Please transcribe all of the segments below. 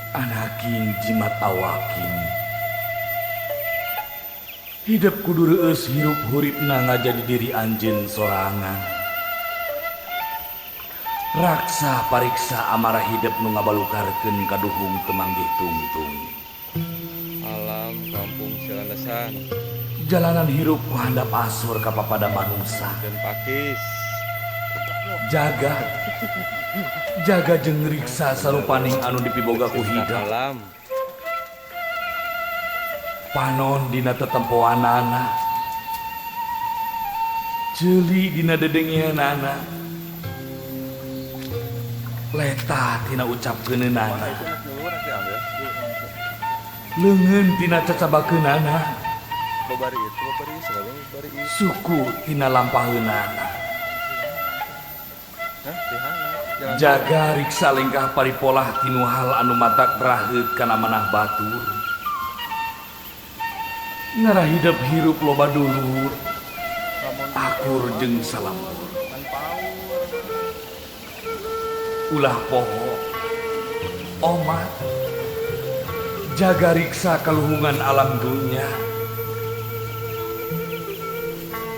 Anaking jimat awaking. Hidep kudu reueus hirup huripna ngajadi diri anjeun sorangan. Raksa pariksa amarah hidep nu ngabalukarkeun kaduhung teu manggih tungtung. Alam Kampung Silandesan. Jalanan hirup ku handap asor ka papada manusa. Dan pakis. Jaga jaga jeung riksa sarupaning anu dipiboga ku Cinta hidep. alam. Panon dina tetempoanana. Ceuli dina dedengeanana. Leta tina ucapkeunana. Leungeun tina cacabakeunana. Suku tina lampaheunana. Jaga riksa lengkah paripolah tinu hal anu matak raheut kana manah batur. Ngarah hidep hirup loba dulur, akur jeung salembur. Ulah poho, omat, jaga riksa kaluhungan alam dunya.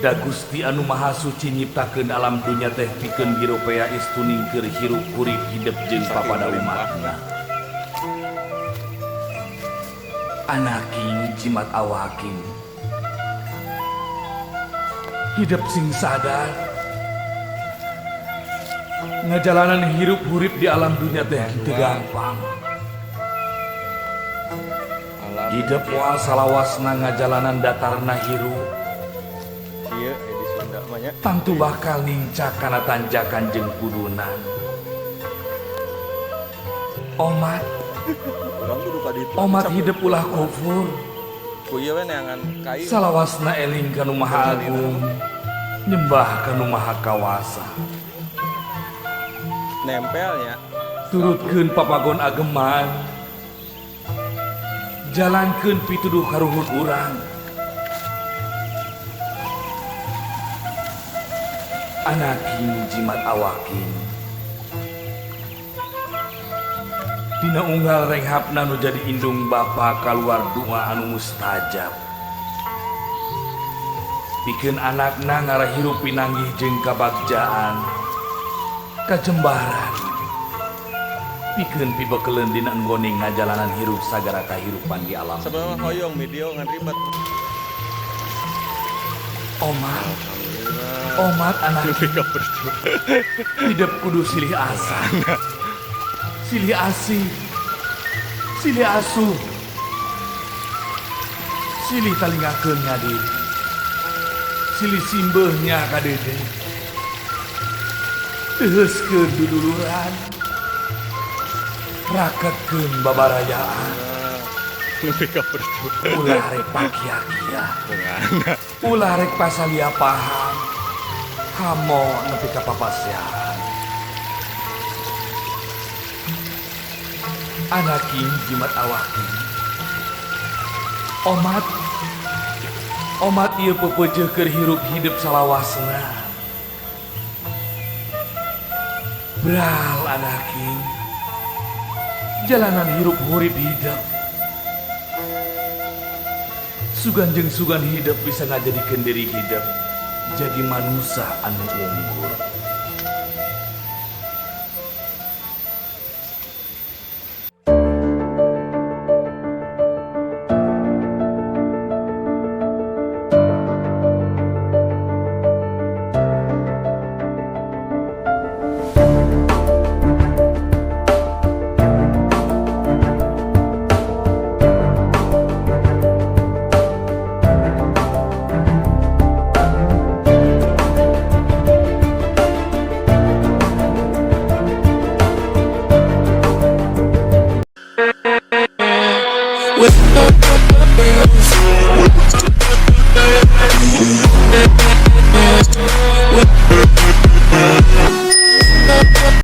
Da Gusti anu Maha Suci nyiptakeun alam dunya teh pikeun hiropea istuning keur hirup hurip hidep jeung Saking papada melimpahna. Umatna. Anaking jimat awaking. Hidep sing sadar. Ngajalanan hirup hurip di alam dunya teh teu gampang. Alam Hidep moal salawasna ngajalanan datarna hirup. Ieu di Sunda mah nya. Tangtu bakal nincak kana tanjakan jeung kudunan. Omat, Urang kudu ka ditu. omat hidep ulah kufur. Ku ieu we neangan kai. Salawasna eling ka Nu Maha Agung, nyembah ka Nu Maha Kawasa. Nempelnya. Turutkeun papagon ageman. Jalankeun pituduh karuhun urang. Anaking jimat awaking. Dina unggal renghapna nu jadi indung bapa kaluar doa anu mustajab. Pikeun anakna ngarah hirup pinanggih jeung kabagjaan, kajembaran. Pikeun pibekeleun dina nggone ngajalanan hirup sagara kahirupan di alam. Sebenarnya hoyong video ngan ribet. Omat, Alhamdulillah. omat anak. Lebih ke percuma. Hidup kudu silih asa. Silih asih. Silih asuh. Silih talingakeun ngadiri. Silih simbeuhnya ka dede. Teuheuskeun duduluran. Raketkeun babarayaan. Lebih ke percuma. Ulah rek pakia-kia. Ulah rek pasalia paham. Hamo nepi ka papasiahan. Anaking jimat awaking. Omat, omat ieu pepeujeuh keur hirup hidup salawasna. Bral anaking. Jalanan hirup hurip hidup. Sugan jeung sugan hidup bisa ngajadikeun diri hidup jadi manusia anu unggul.